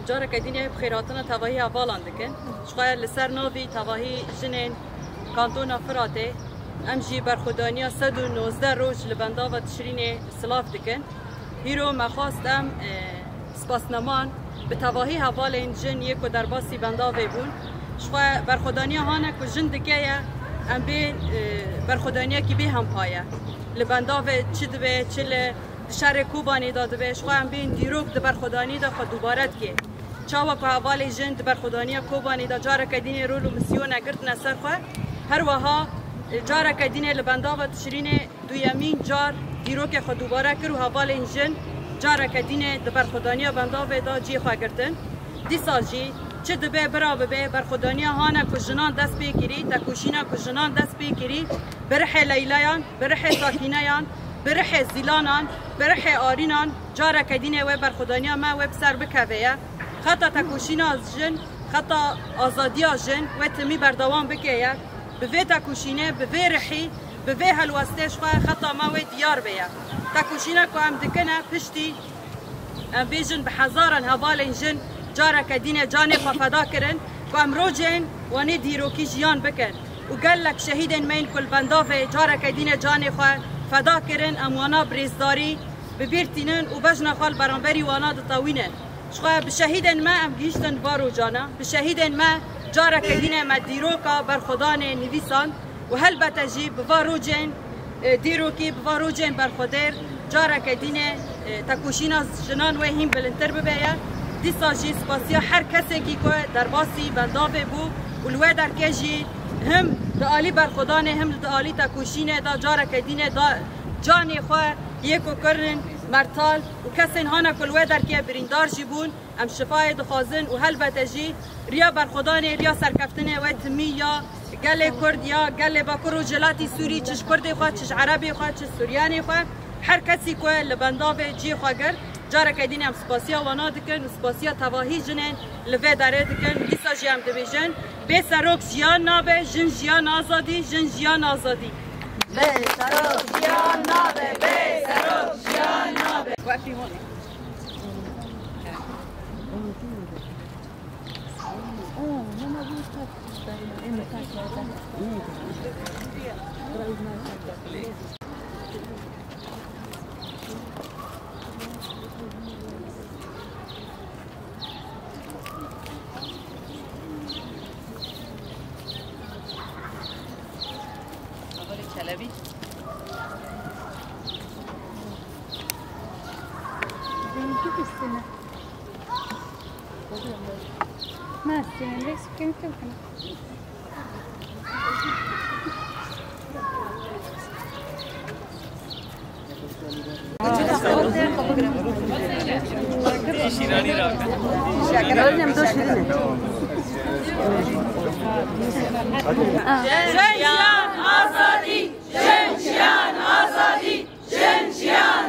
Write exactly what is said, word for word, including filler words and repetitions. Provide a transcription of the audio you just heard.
Careke dînê bi xêrhatina tevahî hevalan dikin. Ji xwe li ser navî tevahî jinên Kantona Firatê, em jî berxwedaniya sed û nozdeh roj li bendava Tişrînê silav dikin. Hîro me xwest em, e, spasneman bi tevahî hevalên jin yê ku derbasî bendavê bûn. Ji xwe berxwedaniya hane ku jin dike ye, em bên, e, berxwedaniyekî bê hempa ye. Li bendavê çi dibe, çi li di şerê Kobanê de dibe, ji xwe em bên dîrok di berxwedanî de xwe dubare dike. Çawa ku hevalê jin di berxwedaniya Kobanê de careke dînê rol û misyone girtine ser xwe, her wiha, e, careke dînê li bendava Tişrînê duyemîn car dîrokê xwe dubare kir û hevalên jin careke dînê di berxwedaniya bendavê de cihê xwe girtin. Dîsa jî çi dibe bira bibe, berxwedaniya hane ku jinan dest pê kirî, tekoşîna ku jinan dest pê kirî, bi rihê Leylayan, bi rihê Sakîneyan, bi rihê Zîlanan, bi rihê Arînan, careke dînê wê berxwedaniya me wê bi ser bikeve ye. Xeta tekoşîna jin, xeta azadiya jin wê timî berdewam bike ye. Bi vê tekoşînê, bi vê rihî, bi vê helwestê ji xwe xeta me wê diyar be ye. Tekoşîna ku em dikine piştî, em bêjin bi hezaran hevalên jin careke dînê canê xwe feda kirin ku em rojên wanê dîrokî jiyan bikin. Û gelek şehîdên me yên ku li bendavê careke dînê canê xwe feda kirin, em wana bi rêzdarî bi bîr tînin û bejna xwe li beramberî wana ditewînin. Ji xwe bi şehîdên me em gihîştin va rojana. Bi şehîdên me careke dînê me dîroka berxwedanê nivîsand û helbete jî bi va rojên, e, dîrokî, bi va rojên berxwedêr careke dînê, e, tekoşîna jinan wê hîn bilindtir bibe ye. Dîsa jî spasiya her kesekî ku derbasî bendavê bû û li wê derkê jî him di alî berxwedanê him di alî tekoşînê de careke dînê da canê xwe yê ku kirin mertal û kesên hane ku li wê derkê birîndar jî bûn. Em şifayê dixwazin û helbete jî riya berxwedanê, riya serkeftinê wê timî ya gelê Kurd, ya gelê Bakur Rojhilatî Sûrî, çi ji Kurdê xwe, çi ji Erebê xwe, çi Suryanê xwe, her kesî ku li bendavê cihê xwe girt, careke dînê em spasiya wana dikin û spasiya tevahî jinên li vê derê dikin. Dîsa jî em dibêjin, bê serok jiyan nabe, jin jiyan azadî, jin jiyan azadî. Bê serok jiyan nabe, bê serok jiyan nabe. Wekî hûn. Çelebi. Renkli üstüne. Nasıl yani? Resim kemik yok mu? Jin jiyan azadî! Jin jiyan azadî! Jin jiyan